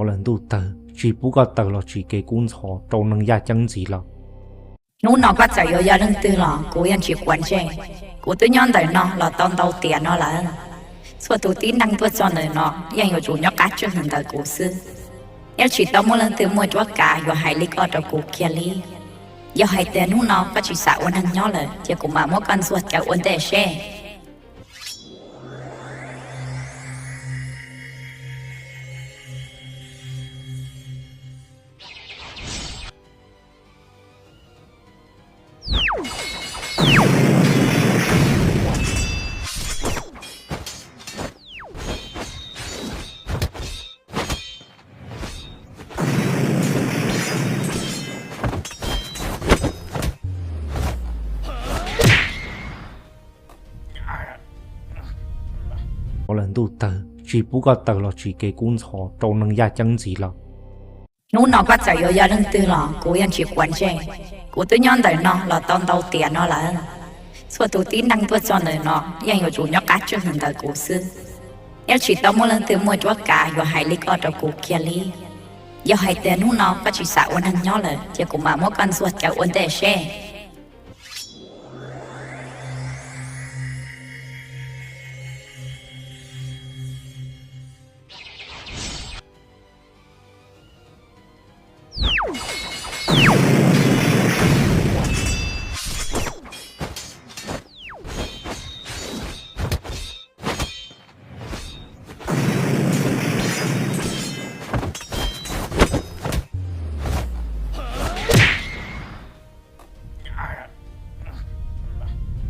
Ua lawm ntuj tawg, tsis pub koj tawg los tsis kev kub ntxhov rau neeg yaj ceeb ntxiv los. Hnub no koj txawm yuav yog leej twg los kuv yeej tsis quav ntsej. Kuv twb nyob ntawm no los tau ntau tiam no lawm. Txhua tus tib neeg tuaj txog ntawm no yeej yuav tsum nyob qab tswj hwm ntawm kuv xwb. Yeej tsis tau muaj leej twg muaj cuab kav yuav hais li koj rau kuv kiag li. Yog hais tias hnub no koj tsis xav ua neeg nyob lawm ces kuv mam muab koj ntxuag caw ua ntej seb. Ua lawm ntuj tawg, tsis pub koj tawg los tsis kev kub ntxhov rau neeg yaj ceeb ntxiv los. Hnub no koj txawm yuav yog leej twg los kuv yeej tsis quav ntsej. Kuv twb nyob ntawm no los tau ntau tiam no lawm. Txhua tus tib neeg tuaj txog ntawm no yeej yuav tsum nyob qab tswj hwm ntawm kuv xwb. Yeej tsis tau muaj leej twg muaj cuab kav yuav hais li koj rau kuv kiag li. Yog hais tias hnub no koj tsis xav ua neeg nyob lawm ces kuv mam muab koj ntxuag caw ua ntej seb.